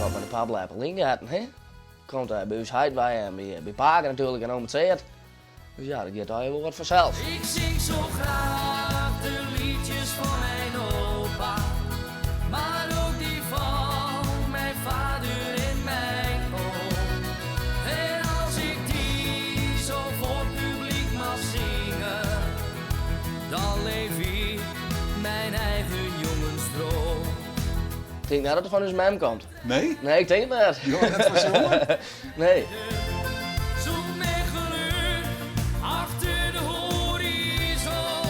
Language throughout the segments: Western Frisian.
wat mei de paplepel yngetten, hè. Komt by ús heit wei en by pake natuerlik en ome Tseard. Dus ja, dat giet allegear wol wat fansels. Ik zing zo graag de liedjes van mijn opa, maar ook die van mijn vader en mijn oom. En als ik die zo voor publiek mag zingen, dan leef ik mijn eigen jongensdroom. Ik tink net dat it fan ús mem komt. Nee? Nee, ik tink net. Jo ha net fan sjongen? Nee. Zoek mijn geluk achter de horizon.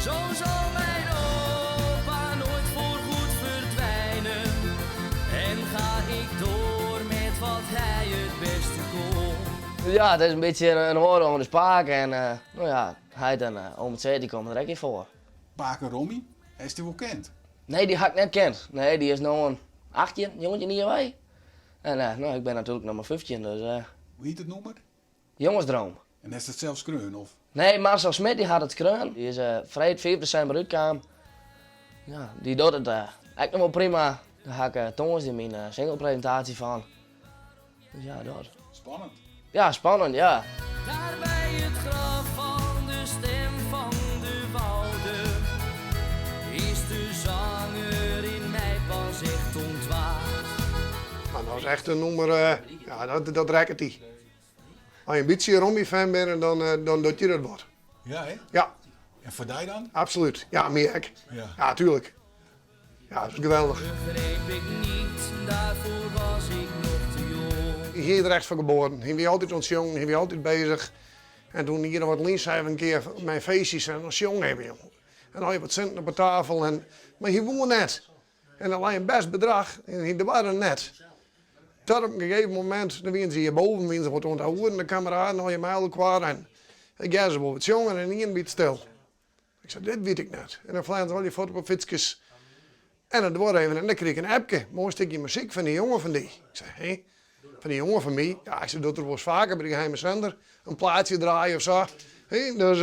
Zo zal mijn opa nooit voorgoed verdwijnen. En ga ik door met wat hij het beste kon. Ja, it is in bytsje in oarder oan ús pake en no ja, heit en ome Tseard dy komme der ek yn foar. Pake Rommie, hast dy wol kend? Nee, dy ha ik net kend. Nee, dy is no in 18, 19 jier wei. En no, ik bin natuerlik noch mar 15, dus. Hoe hjit it nûmer? Jongensdroom. En hast it sels skreaun, of? Nee, Marcel Smit dy hat it skreaun. Dy is freed 5 desimber útkaam. Ja, dy docht it ek noch wol prima. Dêr ha ik tongersdei myn singlepresintaasje fan. Dus ja, dat. Spannend. Ja, spannend, ja. Daar bij het graf van de stem van de wouden is de zanger in mij pas echt ontwaakt. Mar dat is echt in nûmer, ja, dat, dat rekket dy. As je in bytsje Rommie-fan binne, dan, dan docht je dat wat. Ja, hè? Ja. En foar dy dan? Absolút. Ja, my ek. Ja. Ja, tuerlik. Ja, dat is geweldich. Begreep ik niet, daarvoor was ik nog te jong. Hy hie der echt foar geboren. Hy wie altyd oan it sjongen, hy wie altyd bezich. En toen hier wat lyn sei we in kear mei feestjes en dan sjong even jong. En dan had je wat sinten op de tafel en, mar hy woe net. En dan lei in bêst bedrach en hy doarde net. Tot op in gegeven momint, dan wienen se hjirboven, wienen se wat oan it hoeren, de kameraden al je mei elkoar en ik hear se wol wat sjongen en ien wie stil. Ik sei, dit wit ik net. En dan fleanen se al dy fuort op 'e fytskes. En dat duorre even en dan krige ik in appke, moai stikje muzyk fan dy jonge fan dy. Ik sei, hé, fan dy jonge fan my? Ja, ik sei, docht er wolris faker by de geheime zender, in plaatsje draaie of sa. Hé, dus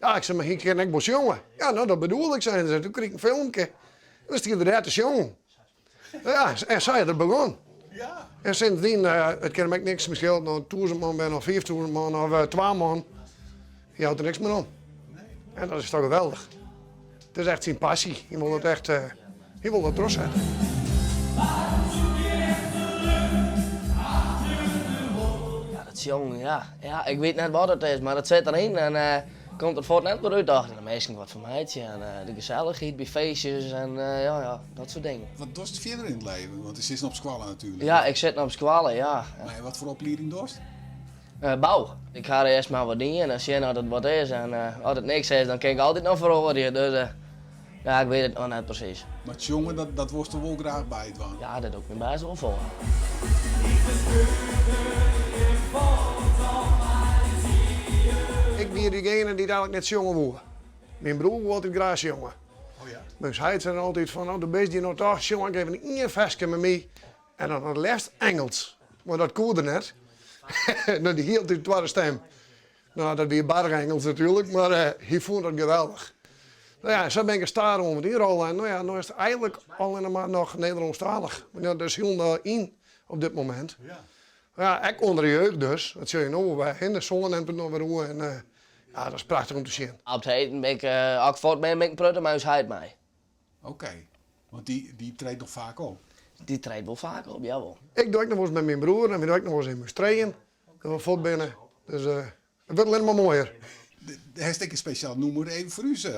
ja, ik sei, mar hy kin ek wol sjonge. Ja, no dat bedoel ik, seinen se. Toen krige ik in filmke. En dan stie er dêr te sjongen. Ja, en sa is it begûn. En sindsdien, it kin him ek niks mear skele, no 1000 man binne of 5000 man of twa man, hy jout der niks mear om. En dat is toch geweldich. It is echt syn passy, hy wol it echt, hy wol dat trochsette. Ja, dat sjongen, ja. Ja, ik wit net wat it is, mar it sit deryn en komt der fuort net mear út. Och, de minsken wat fermeitsje en de gesellichheid by feestjes en ja, ja, dat soart dingen. Wat dochst fierder yn it leven? Want do sitst op skoalle natuerlik. Ja, ik sit noch op skoalle, ja. Mar wat foar oplieding dochst? Bou. Ik ha earst mar wat dien en sjen oft it wat is en as it niks is, dan kin ik altyd noch feroarje. Dus ja, ik wit it noch net presys. Mar it sjongen, dat, dat wolst der wol graach by dwaan? Ja, dêr doch ik myn bêst wol foar. Ik wie diegene dy't eigenlik net sjonge woe. Myn broer woe altyd graach sjonge. Oh ja? Myn heit sei dan altyd fan, no, do bist hjir no toch, sjong ek even ien ferske mei my. En dan it leafst Ingelsk, mar dat koe er net. No, dy hie altyd twadde stim. No, dat wie barge-Ingelsk natuerlik, mar hy fûn dat geweldich. No ja, en sa bin ik der stadichoan wat ynrolle en no ja, no is it eigenlik allinne mar noch Nederlânsktalich. Want ja, dat is hielendal yn op dit momint. Ja, ek ûnder de jeugd dus, dat sjoch je no wol wer. Hè, de soan nimt it noch wer oer en ja, dat is prachtich om te sjen. Op 't heden bin ik, as ik fuort bin, bin ik in protte mei ús heit mei. Oké, want dy, dy treedt noch faak op? Dy treedt wol faak op, jawol. Ik doch ek noch wolris mei myn broer en wy dogge ek noch wolris even mei ús trijen, dat we fuort binne. Dus it wurdt allinne mar moaier. Hast ek in spesjaal nûmer even foar ús?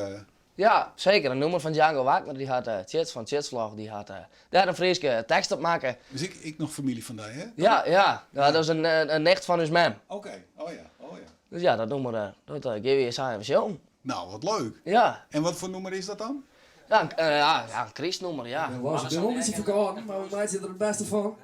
Ja, seker. In nûmer fan Django Wagner, dy hat Tjits fan Tjitsvlog, dy hat dêr in Fryske tekst op makke. Is ek, ek noch famylje fan dy, hè? Ja, ja. Dat is in nicht fan ús mem. Oké, oh ja, oh ja. Dus ja, dat nûmer, dat gean we hjir sa even sjongen. Nou, wat leuk. Ja. En wat foar nûmer is dat dan? Ja, ja, ja, in krystnûmer, ja. We binne wol in bytsje ferkâlden, mar we meitsje der it bêste fan.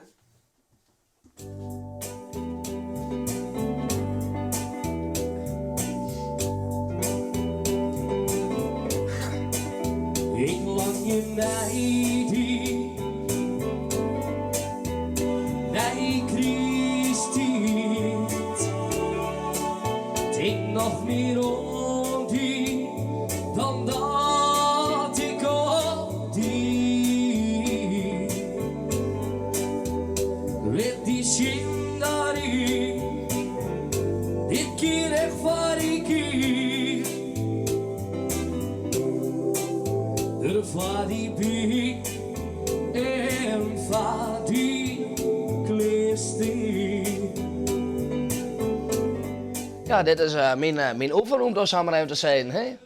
Ik langje nei dy, nei krysttiid. Tink noch mear oan dy dan dat ik om die. my en foar dy klearstean. Ja, dit is myn, myn oefenrûmte, om sa mar even te sizzen. Hè?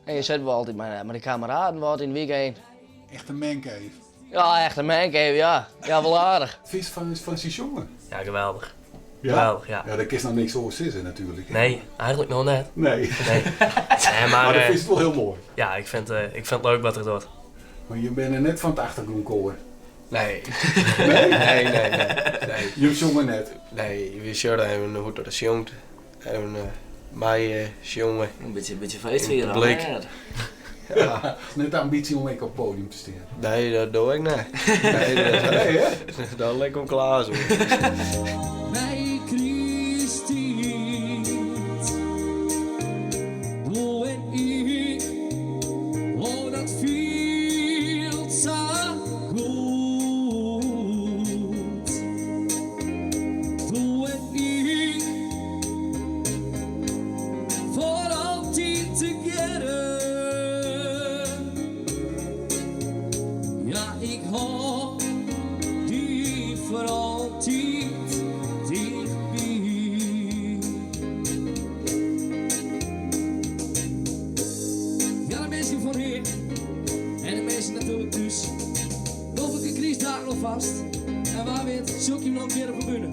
En je sitte wol altyd mei de kameraden wat yn it weekend. Echt in mancave. Ja, echt in mancave, ja. Ja, wol aardich. Fynst fan syn sjongen? Ja, geweldich. Ja? Geweldich, ja. Ja, dêr kinst noch niks oars sizze natuerlik. Nee, eigenlik noch net. Nee. Nee. Nee, maar, Maar dat fynst wol hiel moai. Ja, ik vind het leuk wat er doet. Maar je bent net fan it achtergrûnkoar. Nee. Nee? Nee, nee, nee. Nee. Je sjonge net? Nee, we sjogge even hoe't er sjongt. Even mei sjonge. In bytsje feestfieren, In het publiek. hè? Ja. Net de ambitie om ek op het podium te stean? Nee, dat doe ik net. Nee, dat, Nee, hè? Dat lit ik oan Klaas oer. Bij krysttiid, doe en ik, oh dat fielt sa goed. Doe en ik, foar altyd tegearre. Ja, ik hâld dy foar altyd tichtby. Ja, de minsken fan hjir en de minsken natuerlik thús. Noflike krystdagen alfêst. En wa wit, sjoch ik jim noch in kear op de bühne.